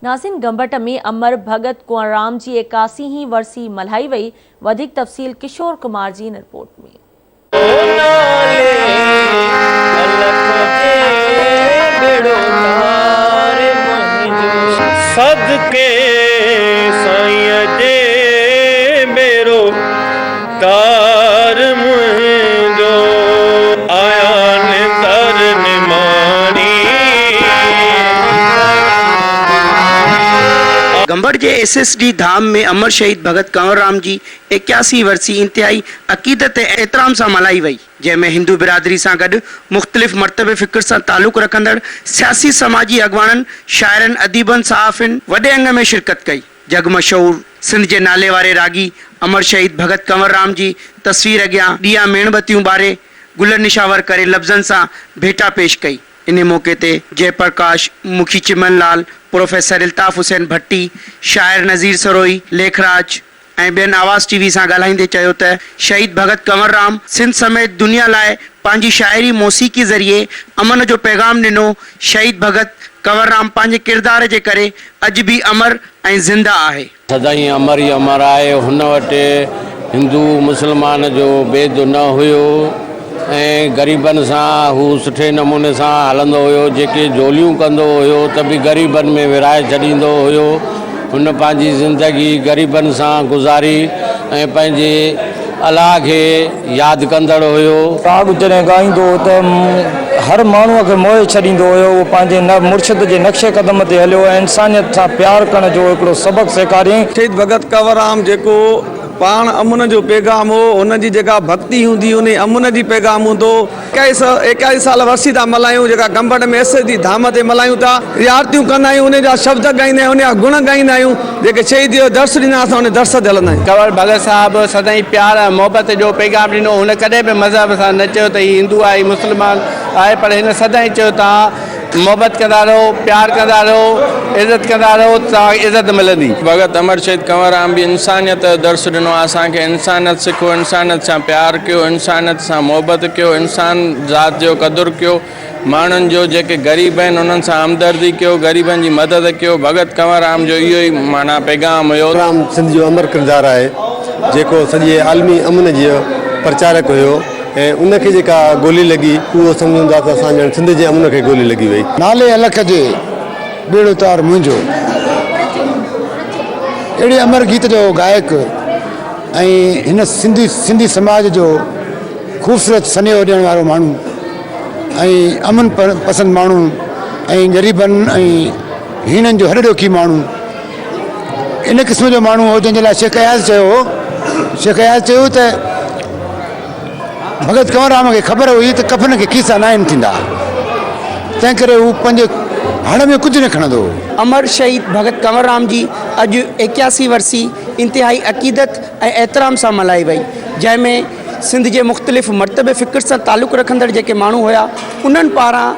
ناظرين گمبٽ ۾ امر ڀڳت ڪنور رام جي 81 هين ورسي ملهائي وئي، وڌيڪ تفصيل ڪشور ڪمار جي هن رپورٽ ۾. صدقي سائينء جي ٻيڙو تار منهنجو آيان در نماڻي. گمبٽ جي ايس ايس ڊي ڌام ۾ امر شهيد ڀڳت ڪنور رام جي 81 ورسي انتهائي عقيدت ۽ احترام سان ملهائي وئي، جنهن ۾ هندو برادري سان گڏ مختلف مرتبه فڪر سان تعلق رکندڙ سياسي سماجي اڳواڻن، شاعرن، اديبن، صحافين وڏي انگ ۾ شرڪت ڪئي. جڳ مشهور سنڌ جي نالي واري راڳي امر شهيد ڀڳت ڪنور رام جي تصوير اڳيان ڏيئا ميڻ بتيون ٻاري گل نشاور ڪري لفظن سان ڀيٽا پيش ڪئي. انهي موقعي تي جئه پرڪاش، مکي چمن لال، پروفيسر الطاف حسين ڀٽي، شاعر نذير سروهي، ليکراج ۽ ٻين آواز ٽي وي سان ڳالهائيندي چيو ته شهيد ڀڳت ڪنور رام سنڌ سميت دنيا لاء پنهنجي شاعري موسيقي ذريعي امن جو پيغام ڏنو، شهيد ڀڳت ڪنور رام پنهنجي ڪردار جي ڪري اڄ به امر ۽ زنده آهي. سدائين امر ئي امر آهي. هن وٽ هندو مسلمان جو ڀيد نه هيو ۽ غريبن سان هو سٺي نموني سان هلندو هيو. جيڪي جهوليون ڪندو هيو ته به غريبن ۾ ورهائي ڇڏيندو هيو. هن پنهنجي زندگي غريبن سان گذاري ۽ پنهنجي الله کي ياد ڪندڙ هيو. راڳ جڏهن ڳائيندو هو ته هر ماڻهوء کي موهي ڇڏيندو هيو. هو پنهنجي مرشد جي نقش قدم تي هليو ۽ انسانيت سان پيار ڪرڻ جو هڪڙو سبق سيکاريائين. شهيد ڀڳت ڪنور رام جيڪو پاڻ امن جو پيغام هو، هن جي جيڪا ڀڳتي هوندي انهي امن جي پيغام هوندو هو. 81 سال ورسي ٿا ملهايون جيڪا گمبٽ ۾ ايس ايس جي ڌام تي ملهايون ٿا اهي آرتيون ڪندا آهيون انهي جا شبد ڳائيندا آهيون انهي جا گڻ ڳائيندا آهيون جيڪي شهيدي جو درس ڏنا اسان انهي درس تي هلندا آهيون. ڪنور ڀڳت صاحب سدائين پيار ۽ محبت جو پيغام ڏنو هن ڪڏهن به مذهب سان نه چيو ته هي هندو آهي هي مسلمان آهي پر هن سدائين چيو توهان محبت ڪندا رهو، پيار ڪندا رهو، عزت ڪندا رهو ته توهان کي عزت ملندي. ڀڳت امر شهيد ڪنور رام به انسانيت جو درس ڏنو آهي اسان کي انسانيت سکو، انسانيت سان پيار ڪيو، انسانيت سان محبت ڪيو، انسان ذات جو قدر ڪيو، ماڻهن جو جيڪي غريب آهن انهن سان همدردي ڪيو، غريبن جي مدد ڪيو، ڀڳت ڪنور رام جو اهو ئي معنيٰ پيغام هيو. رام سنڌ جو امر ڪردار آهي جيڪو سڄي عالمي امن جو پرچارڪ هيو. ۽ ان کي جيڪا گولي لڳي اهو سمجهون ٿا ته اسان ڄڻ سنڌ جي امن کي گولي لڳي وئي. نالي الک جي ٻيڙو تار منهنجو. اهڙي امر گيت جو گائڪ ۽ هن سنڌي سنڌي سماج جو خوبصورت سنيهو ڏيڻ وارو ماڻهو ۽ امن پسند ماڻهو ۽ غريبن ۽ هيڻن جو هڏ ڏوکي ماڻهو ان قسم جو ماڻهو هو جنهن جي لاء شيخ اياز چيو هو شيخ اياز چيو ته ڀڳت ڪنور رام کي خبر هئي ته ڪفن کي کيسا ناهن ٿيندا، تنهنڪري هو پنهنجي هڙ ۾ ڪجهه نه کڻندو هو. امر شهيد ڀڳت ڪنور رام جي اڄ 81 ورسي انتهائي عقيدت ۽ احترام سان ملهائي وئي، جنهن ۾ سنڌ جي مختلف مرتبه فڪر سان تعلق رکندڙ جيڪي ماڻهو هيا، انهن پاران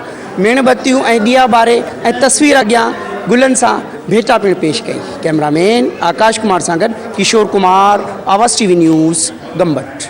ميڻ بتيون ۽ ڏيئا ٻاري ۽ تصوير اڳيان گلن سان ڀيٽا پڻ پيش ڪئي. ڪئميرا مين آڪاش ڪمار سان گڏ Kishore Kumar, Awaz T V news, Gambat.